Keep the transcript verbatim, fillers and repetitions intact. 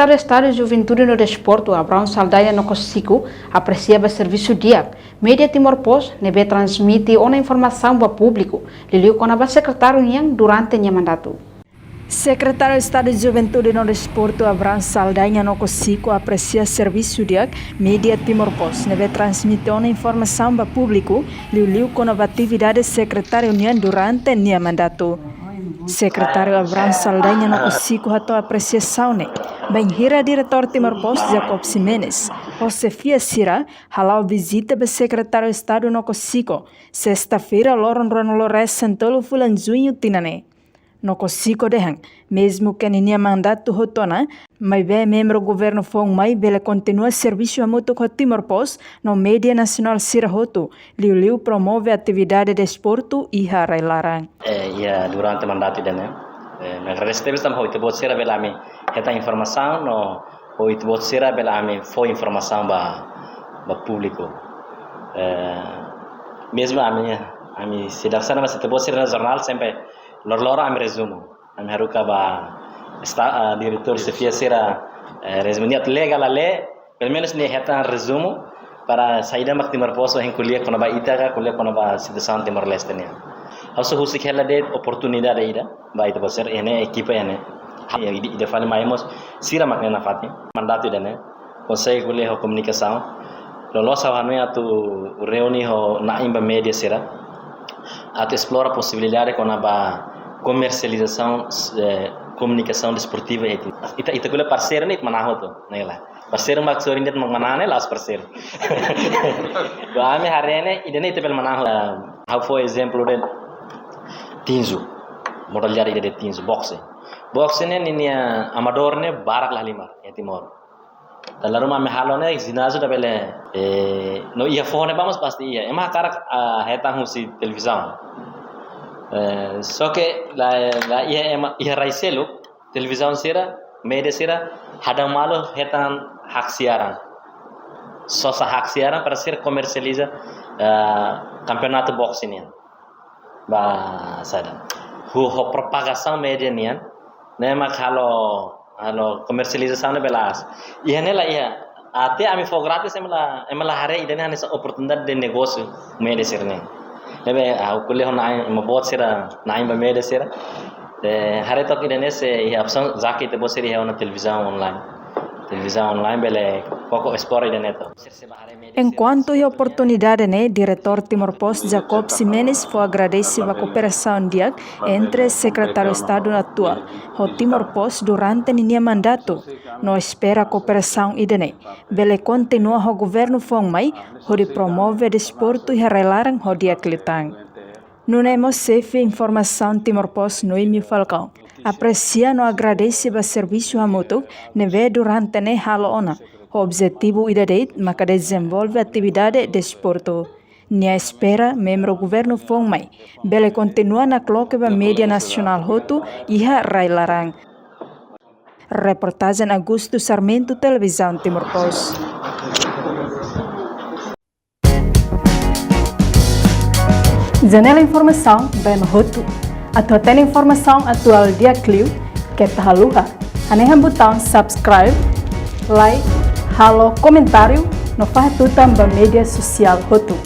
Sekretáriu Estadu Juventude no Desportu, Abraão Saldanha Nokosiko, apresia ba servisu di'ak Média Timor Post ne'ebé transmite ona informasaun ba públiku, liuliu kona-ba sekretáriu nian durante nia mandatu. Sekretáriu Estadu Juventude no Desportu, Abraão Saldanha Nokosiko, apresia servisu di'ak Média Timor Post ne'ebé transmite ona informasaun ba públiku, liuliu kona-ba atividade sekretáriu nian durante nia mandatu. Sekretáriu Abraão Saldanha Nokosiko hato'o apresiasaun ne'e bainhira Diretór Timor Post Jacob Ximenes ho xefia sira hala'o vizita ba Sekretáriu Estadu Nokosiko, sesta-feira, loron ruanulu-resin-tolu fulan Juñu tinan ne'e. Nokosiko dehan, mezmu ke ninia mandatu hotu ona, maibé membru governu foun mai bele kontinua servisu hamutuk ho Timor Post no média nasionál sira hotu, liuliu promove atividade desportu iha rai-laran. Eh, iha durante mandatu ida-ne'e, eh, ami agradese tebes tanba ho ita-boot sira bele ami hetan informasaun no ho ita-boot sira bele ami fó informasaun ba, ba públiku. Eh, mezmu ami, ami seidauk sai, mas ita-boot sira-nia jornál sempre loroloron ami rezumu. Ami haruka ba esta, ah, diretór xefia sira, eh, rezumu. Nia lee ka la lee, pelumenus nia hetan rezumu para saida mak Timor Post hein ko'alia kona-ba ita ka ko'alia kona-ba situasaun Timor-Leste nian. Ha'u só husik hela de'it oportunidade ida ba ita-boot sira, iha ne'e ekipa iha ne'e. Ha, ya, ida, ida fali mai mós sira mak ne'e nafatin. Mandatu ida-ne'e konsege ko'alia ho komunikasaun. Loloos ha'u hanoin atu reúne ho na'in ba média sira atu esplora posibilidade kona-ba komersializasaun, eh, komunikasaun desportiva iha Timor. Ita, ita ko'alia parseiru ne'e ita manán hotu, ne'e lae. Parseiru mak sorin de'it mak manán ne'e la'ós parseiru. Ba ami haree ne'e, ida-ne'e ita bele manán hotu. Ha'u fó ezemplu de'it tinju. Modalidade ida de'it tinju, boxe. Boxe ne'e ninia amadór ne'e barak la halimar iha Timor. Dala ruma ami halo ne'e, jináziu ida bele, eh, no iha foho ne'ebá mós pasti iha. Ema hakarak, ah, hetan husi televizaun. Eh, só ke la, la iha ema, iha rai seluk, televizaun sira, média sira, hadau malu hetan hak siaran. Sosa hak siaran para sira komersializa, eh, kampeonatu boxe nian. Ba saida. Ho, ho propagasaun média nian, ne'e mak halo, halo komersializasaun ne'e bele aas. Iha ne'e la iha. Até ami fó grátis, ema la, ema la haree ida-ne'e hanesan oportunidade de negósiu média sira-ne'e. Ne'ebé, ah, ha'u ko'alia ho na'in, ema boot sira, na'in ba média sira. Eh, haree took ida-ne'e se iha opsaun, já ke ita-boot sira iha ona televizaun online. Televizaun online bele koko esplora ida-ne'e took. Enkuantu iha oportunidade ne'e, Diretór Timor Post Jacob Ximenes fó agradese ba kooperasaun di'ak entre Sekretáriu Estadu atuál ho Timor Post durante ninia mandatu, no espera kooperasaun ida-ne'e bele kontinua ho governu foun mai, hodi promove desportu iha rai-laran ho di'ak liután. Nune'e mós xefe informasaun Timor Post Noemi Falcão apresia no agradese ba servisu hamutuk ne'ebé durante ne'e halo ona, ho objetivu ida de'it maka dezenvolve atividade desportu. Nia espera membru governu foun mai bele kontinua nakloke ba média nasionál hotu iha rai-laran. Reportajen Augusto Sarmento, Televizaun Timor Post. Janela informasaun ba ema hotu. Atu hatene informasaun atuál di'ak liu, keta haluha hanehan butaun subscribe, like, halo komentáriu no fahe tutan ba média sosiál hotu.